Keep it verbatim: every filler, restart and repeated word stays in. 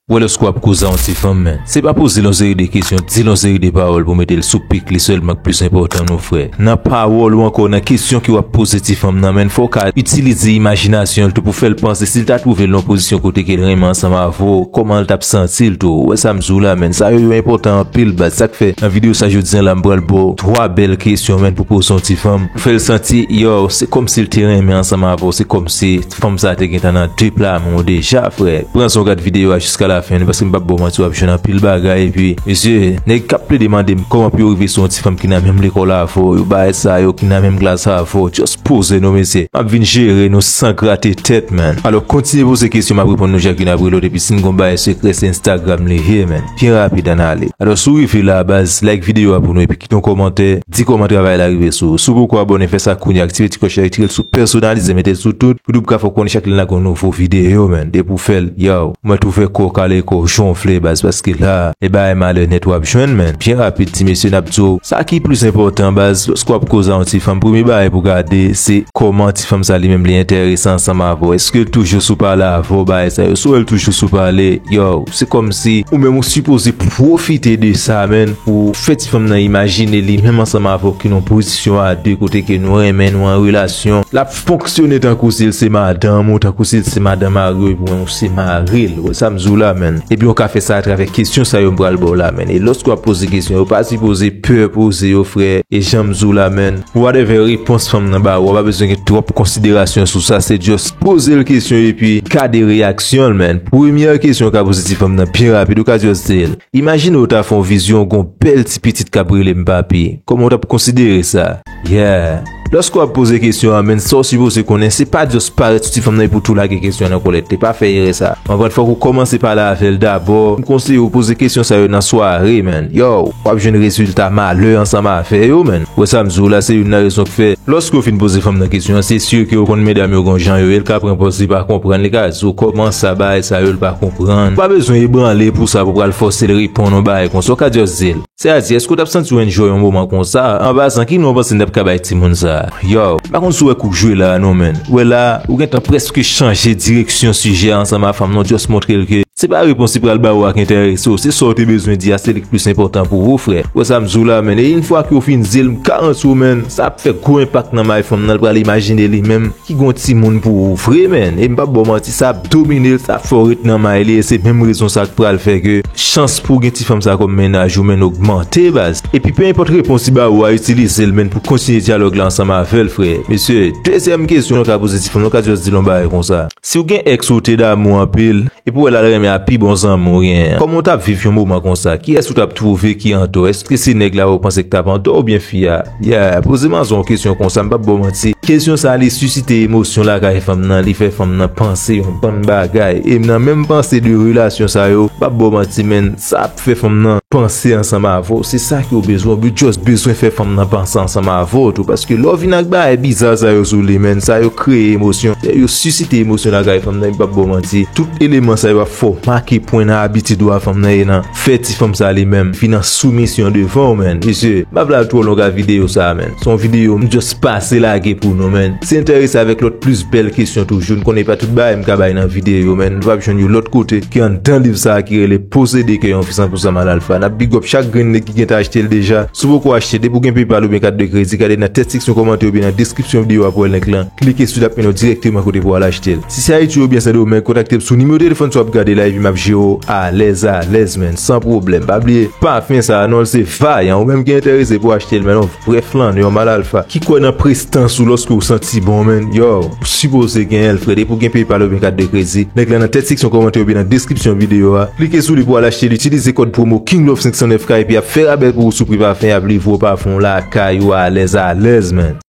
Wè, lòske w ap koze a yon ti fanm, men, se pa poze l yon seri de kesyon, di l yon seri de pawòl pou mete l sou pik li sèlman k plis enpòtan, non, frè. Nan pawòl ou ankò nan kesyon ke w ap poze ti fanm nan, men, fò w ka itilize imajinasyon l tou pou fè l panse si l ta twouve l nan yon pozisyon kote ke l renmen ansanm avè w, kòman l t ap santi l tou. Ou wè sa m di w la, men, sa yo, yo enpòtan anpil, baz. Sa k fè nan videyo sa jodi a la, m pral ba w twa bèl kesyon, men, pou poze yon ti fanm, pou fè l santi, yo, se kòmsi l te renmen ansanm avè w, se kòmsi fanm sa te gentan nan de pla men w deja, frè. Pran son gad videyo a jiska lafen, paske m p ap ba w manti, w ap jwenn anpil bagay. Epi, mesye, nèg k ap plede mande m kòman pou yo rive sou yon ti fanm ki nan menm lekòl avè w, yo bagay sa yo ki nan menm klas avè w, just poze non, mesye. M ap vin jere nou san grate tèt, man. Alò, kontinye poze kesyon, m ap reponn nou chak youn apre lòt, epi si n gon bagay sekrè, se Instagram li ye, man. Byen rapid, ann ale. Alò, si w rive la, baz, like videyo a pou nou, epi kite yon kòmantè, di kòman travay la rive sou ou. Si w poko abòne, fè sa kounye a, aktive ti klòch la, retire l sou pèsonalize, mete l sou tout, pou w ka fè w konnen chak lè n lage yon nouvo videyo, man. Depi w fè l, yow, mwen tou fè kò w kale, kò w jonfle, baz, paske la, e bagay malè nèt w ap jwenn, man. Byen rapid, ti mesye, n ap di w, sa ki plis enpòtan, baz, lòske w ap koze a yon ti fanm, premye bagay pou w gade, se kòman ti fanm sa li menm li enterese ansanm avè w. Èske l toujou sou pale avè w, bagay sa yo? Si w wè l toujou sou pale, yow, se kòmsi ou menm ou sipoze pwofite de sa, man, pou fè ti fanm nan imajine li menm ansanm avè w ki nan yon pozisyon a de kote ke nou renmen, nou an relasyon. L ap fonksyone tankou si l se madanm ou, tankou si l se madan mari w, epi w menm ou se mari l. Ou wè sa m di w la, man. Epi w ka fè sa atravè kesyon sa yo m pral ba w la, man. E lòske w ap poze kesyon yo, pa sipoze pè poze yo, frè. E jan m di w la, man, whatever repons fanm nan ba ou, w pa bezwen gen twòp konsiderasyon sou sa. Se just poze l kesyon epi gade reyaksyon l, man. Premyè kesyon w ka poze ti fanm nan byen rapid, ou ka just di l, imajine w ta fè yon vizyon, w gon bèl ti pitit k ap rele m papi. Kòman w t ap konsidere sa? Yeah. Lòske w ap poze kesyon an, man, sa w sipoze konnen, se pa just parèt sou ti fanm nan epi w tou lage kesyon an nan kò l. Te pa fè erè sa. Konprann, fòk ou kòmanse pale avè l dabò. M konseye w poze kesyon sa yo nan sware, man. Yow, w ap jwenn rezilta malè ansanm avè yo, man. Wè sa m di w la, se youn nan rezon k fè, lòske w fin poze fanm nan kesyon an, se si ke w konn medam yo gon jan yo ye, l ka pran pòz li pa konprann, li ka di w kòman sa, bagay sa yo, l pa konprann. Ou pa bezwen ebranle pou sa, pou pral fòse l reponn yon bagay konsa. Ou ka just di l, sètadi, èske w t ap santi w enjoy yon moman konsa? An pasan, ki non w panse n t ap ka bay timoun sa? Yow, m pa konn si w wè kou k jwe la a non, man. Ou wè la, ou gentan prèske chanje direksyon sijè a ansanm a fanm nan, w just montre l ke se pa repons li pral ba ou a k enterese w, se sa w te bezwen di a, se li k plis enpòtan pou ou, frè. Ou wè sa m di w la, man. E yon fwa ke w fin di l, m garanti w, man, sa ap fè gwo enpak nan may fanm nan, l pral imajine li menm ki gon timoun pou ou vre, man. E m p ap ba w manti, sa ap domine l, sa ap fè w ret nan may li, e se menm rezon sa k pral fè ke chans pou w gen ti fanm sa kòm mennaj ou, man, ogmante, baz. Epi pe enpòt repons li ba ou a, itilize l, man, pou kontinye dyalòg la ansanm avè l, frè. Mesye, dezyèm kesyon w ka poze ti fanm nan, w ka just di l yon bagay konsa. Si w gen èks ou te damou anpil, epi w wè l al renmen a pi bon zanmi w genyen an, kòman w t ap viv yon moman konsa? Kiyès ou t ap twouve ki antò? Èske se nèg la ou panse k t ap antò oubyen fi a? Yeah, poze manzè yon kesyon konsa, m p ap ba w manti. Kesyon sa a, li sisite emosyon lakay fanm nan, li fè fanm nan panse yon bann bagay. E nan menm panse de relasyon sa yo, m p ap ba w manti, man, sa ap fè fanm nan panse ansanm avè w. Se sa ke w bezwen, ou just bezwen fè fanm nan panse ansanm avè w tou, paske lè w vin ak bagay biza sa yo sou li, man, sa yo kreye emosyon, yo sisite emosyon lakay fanm nan, m p ap ba w manti. Tout eleman sa yo ap fè w make pwen nan abitid ou a fanm nan ye nan fè ti fanm sa li menm vin an soumisyon devan w, man. Mesye, m p ap la twò long a videyo sa a, man. Se yon videyo m just pase lage pou nou, man. Si enterese avèk lòt plis bèl kesyon toujou, n konnen pa tout bagay m ka bay nan videyo, man. Nou p ap jwenn yo lòt kote ke anndan liv sa a ki rele Posede kè yon fi san pousan mal alfa. N ap big up chak grenn nèg ki gentan achte l deja. Si w poko achte, depi w gen PayPal oubyen kat de kredi, gade nan tèt seksyon kòmantè oubyen nan deskripsyon videyo a pou w wè link lan. Klike sou l, l ap mennen w dirèkteman kote pou w al achte l. Si se Ayiti oubyen Sendomeng, kontakte m sou nimewo telefòn sa w ap gade la, epi m ap jere w alèz alèz, man, san pwoblèm. Pa bliye, pafen sa a non, l se Vayan. Ou menm ki enterese pou w achte l, man, yon vrè flannè, yon mal alfa ki kwè nan prestans ou lòske w santi bon, man. Yow, ou sipoze genyen l, frè. Depi w gen PayPal oubyen kat de kredi, link lan nan tèt seksyon kòmantè oubyen nan deskripsyon videyo a. Klike sou li pou w al achte l. Itilize kòd pwomo King Love senk san nèf K epi y ap fè rabè pou ou sou pri pafen, y ap livre w pafen w lakay ou alèz alèz, man.